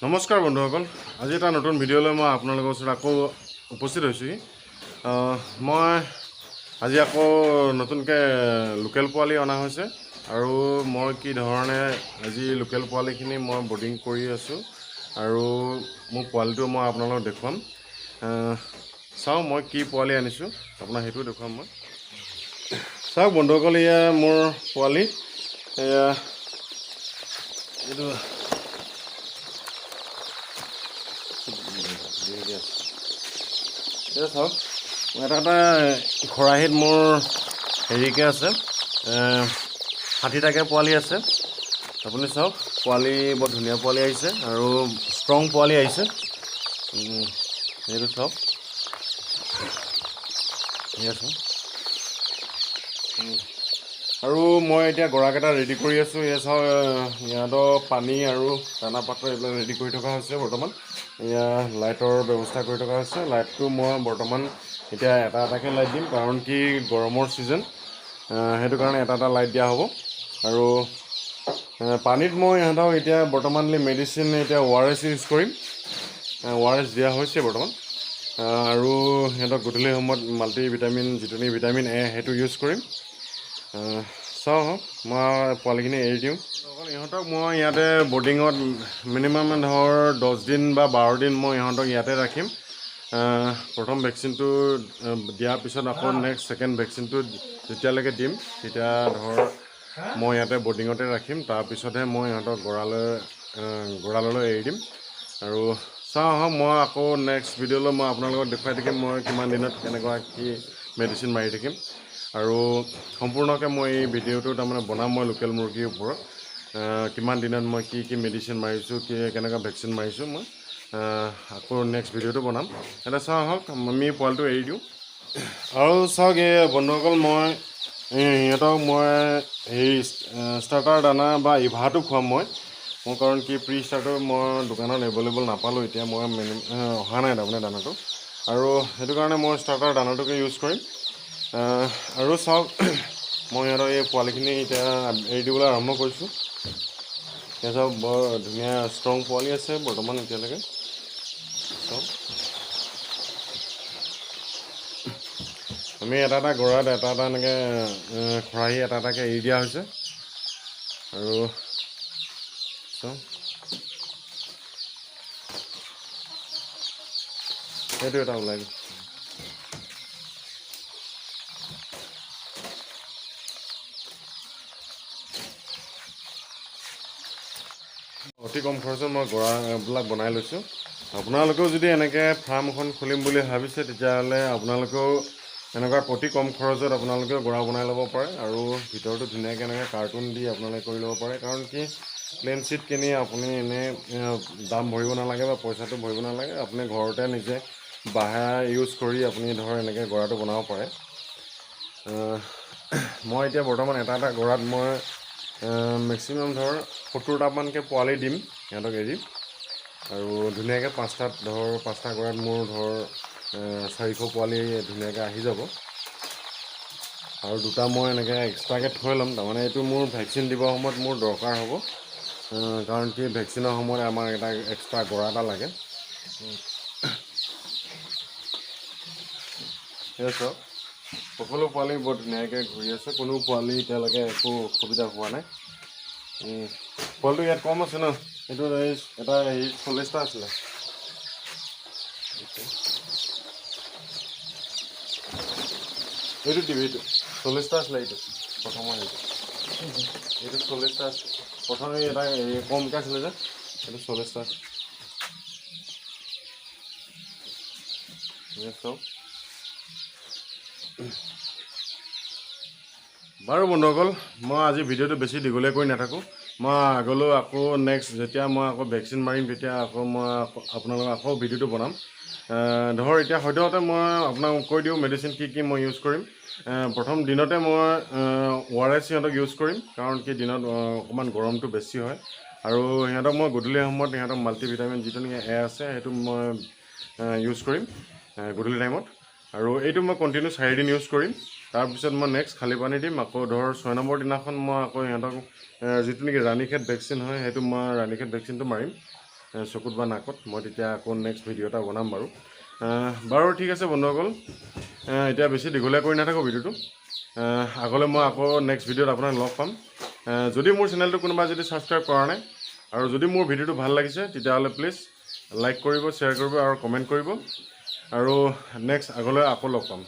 নমস্কাৰ বন্ধুসকল, আজি এটা নতুন ভিডিঅ'লৈ মই আপোনালোকৰ ওচৰত আকৌ উপস্থিত হৈছোঁহি। মই আজি আকৌ নতুনকৈ লোকেল পোৱালি অনা হৈছে আৰু মই কি ধৰণে আজি লোকেল পোৱালিখিনি মই বৰ্ডিং কৰি আছোঁ আৰু মোৰ পোৱালিটো মই আপোনালোকক দেখুৱাম। চাওঁ মই কি পোৱালি আনিছোঁ, আপোনাক সেইটোও দেখুৱাম মই। চাওক বন্ধুসকল, এয়া মোৰ পোৱালি, এয়া এইটো এয়া চাওক, এটা এটা খৰাহীত মোৰ হেৰিকৈ আছে, 60টাকৈ পোৱালি আছে। আপুনি চাওক, পোৱালি বৰ ধুনীয়া পোৱালি আহিছে আৰু ষ্ট্ৰং পোৱালি আহিছে। এইটো চাওক, এয়া চাওক। আৰু মই এতিয়া গঁৰাকেইটা ৰেডি কৰি আছোঁ। এয়া চাওক, ইহঁতৰ পানী আৰু দানা পাত্ৰ এইবিলাক ৰেডি কৰি থকা হৈছে বৰ্তমান। এয়া লাইটৰ ব্যৱস্থা কৰি থকা হৈছে। লাইটটো মই বৰ্তমান এতিয়া এটা এটাকৈ লাইট দিম, কাৰণ কি গৰমৰ ছিজন, সেইটো কাৰণে এটা এটা লাইট দিয়া হ'ব। আৰু পানীত মই ইহঁতক এতিয়া বৰ্তমানলৈ মেডিচিন এতিয়া অ' আৰ এছ ইউজ কৰিম। অ' আৰ এছ দিয়া হৈছে বৰ্তমান। আৰু সিহঁতক গধূলি সময়ত মাল্টি ভিটামিন, যিটো নেকি ভিটামিন এ, সেইটো ইউজ কৰিম। চাওঁ আহক, মই পোৱালিখিনি এৰি দিওঁ। অকল ইহঁতক মই ইয়াতে বৰ্ডিঙত মিনিমাম ধৰ 10 দিন বা 12 দিন মই ইহঁতক ইয়াতে ৰাখিম। প্ৰথম ভেকচিনটো দিয়াৰ পিছত আকৌ নেক্সট ছেকেণ্ড ভেকচিনটো যেতিয়ালৈকে দিম তেতিয়া ধৰ মই ইয়াতে বৰ্ডিঙতে ৰাখিম। তাৰপিছতহে মই ইহঁতক গঁৰাললৈ এৰি দিম। আৰু চাওঁ আহক, মই আকৌ নেক্সট ভিডিঅ'লৈ মই আপোনালোকক দেখুৱাই থাকিম মই কিমান দিনত কেনেকুৱা কি মেডিচিন মাৰি থাকিম। আৰু সম্পূৰ্ণকৈ মই এই ভিডিঅ'টো তাৰমানে বনাম মই লোকেল মুৰ্গীৰ ওপৰত, কিমান দিনত মই কি কি মেডিচিন মাৰিছোঁ, কি কেনেকুৱা ভেকচিন মাৰিছোঁ, মই আকৌ নেক্সট ভিডিঅ'টো বনাম। এতিয়া চাওঁ আহক, আমি পোৱালিটো এৰি দিওঁ। আৰু চাওক এই বন্ধুসকল, মই সিহঁতক মই হেৰি ষ্টাৰ্টাৰ দানা বা ইভাটো খুৱাম মই। মোৰ কাৰণ কি প্ৰি ষ্টাৰ্টাৰ মই দোকানত এভেইলেবল নাপালোঁ, এতিয়া মই অহা নাই তাৰমানে দানাটো, আৰু সেইটো কাৰণে মই ষ্টাৰ্টাৰ দানাটোকে ইউজ কৰিম। আৰু চাওক, মই সিহঁতক এই পোৱালিখিনি এতিয়া এৰি দিবলৈ আৰম্ভ কৰিছোঁ। এতিয়া চাওক, বৰ ধুনীয়া ষ্ট্ৰং পোৱালি আছে বৰ্তমান এতিয়ালৈকে। চাওক, আমি এটা এটা গঁৰাত এটা এটা এনেকৈ খৰাহী এটা এটাকৈ এৰি দিয়া হৈছে। আৰু চাওক, সেইটো এটা ওলাই গ'ল। অতি কম খৰচত মই গঁৰালবিলাক বনাই লৈছোঁ। আপোনালোকেও যদি এনেকৈ ফাৰ্ম এখন খুলিম বুলি ভাবিছে, তেতিয়াহ'লে আপোনালোকেও এনেকুৱা অতি কম খৰচত আপোনালোকেও গঁৰাল বনাই ল'ব পাৰে। আৰু ভিতৰতো ধুনীয়াকৈ এনেকৈ কাৰ্টুন দি আপোনালোকে কৰি ল'ব পাৰে। কাৰণ কি প্লেন চিট কিনি আপুনি এনেই দাম ভৰিব নালাগে বা পইচাটো ভৰিব নালাগে, আপুনি ঘৰতে নিজে বাঁহ ইউজ কৰি আপুনি ধৰ এনেকৈ গঁৰাটো বনাব পাৰে। মই এতিয়া বৰ্তমান এটা এটা গঁৰাত মই মেক্সিমাম ধৰ 70টামানকৈ পোৱালি দিম সিহঁতক এৰি। আৰু ধুনীয়াকৈ পাঁচটাত ধৰ পাঁচটা গঁৰাত মোৰ ধৰ 400 পোৱালি ধুনীয়াকৈ আহি যাব। আৰু দুটা মই এনেকৈ এক্সট্ৰাকৈ থৈ ল'ম, তাৰমানে এইটো মোৰ ভেকচিন দিবৰ সময়ত মোৰ দৰকাৰ হ'ব। কাৰণ কি ভেকচিনৰ সময়ত আমাক এটা এক্সট্ৰা গঁৰা এটা লাগে। সেয়া চাওক, সকলো পোৱালি বৰ ধুনীয়াকৈ ঘূৰি আছে, কোনো পোৱালি এতিয়ালৈকে একো অসুবিধা হোৱা নাই। পোৱালিটো ইয়াত কম আছে ন, এইটো এটা হেৰি 40টা আছিলে। এইটো টিভিটো 40টা আছিলে, এইটো প্ৰথমৰ এইটো, এইটো 40টা আছে। প্ৰথমে এটা হেৰি কমকৈ আছিলে যে, এইটো 40টা আছে। চাওক বাৰু বন্ধুসকল, মই আজি ভিডিঅ'টো বেছি দীঘলীয়া কৰি নাথাকোঁ। মই আগলৈও আকৌ নেক্সট যেতিয়া মই আকৌ ভেকচিন মাৰিম তেতিয়া আকৌ মই আপোনালোকক আকৌ ভিডিঅ'টো বনাম। ধৰ এতিয়া সদ্যহতে মই আপোনাক কৈ দিওঁ মেডিচিন কি কি মই ইউজ কৰিম। প্ৰথম দিনতে মই অ' আৰ এছ সিহঁতক ইউজ কৰিম, কাৰণ কি দিনত অকণমান গৰমটো বেছি হয়। আৰু সিহঁতক মই গধূলি সময়ত সিহঁতক মাল্টি ভিটামিন যিটো নেকি এ আছে সেইটো মই ইউজ কৰিম গধূলি টাইমত। আৰু এইটো মই কণ্টিনিউ 4 দিন ইউজ কৰিম। তাৰপিছত মই নেক্সট খালী পানী দিম। আকৌ ধৰ 6 নম্বৰ দিনাখন মই আকৌ সিহঁতক যিটো নেকি ৰাণীখেত ভেকচিন হয় সেইটো মই ৰাণীখেত ভেকচিনটো মাৰিম। চকুত বা নাকত, মই তেতিয়া আকৌ নেক্সট ভিডিঅ' এটা বনাম বাৰু। বাৰু ঠিক আছে বন্ধুসকল, এতিয়া বেছি দীঘলীয়া কৰি নাথাকোঁ ভিডিঅ'টো। আগলৈ মই আকৌ নেক্সট ভিডিঅ'ত আপোনাক লগ পাম। যদি মোৰ চেনেলটো কোনোবা যদি ছাবস্ক্ৰাইব কৰা নাই আৰু যদি মোৰ ভিডিঅ'টো ভাল লাগিছে, তেতিয়াহ'লে প্লিজ লাইক কৰিব, শ্বেয়াৰ কৰিব আৰু কমেণ্ট কৰিব। আৰু নেক্সট আগলৈ আকৌ লগ পাম।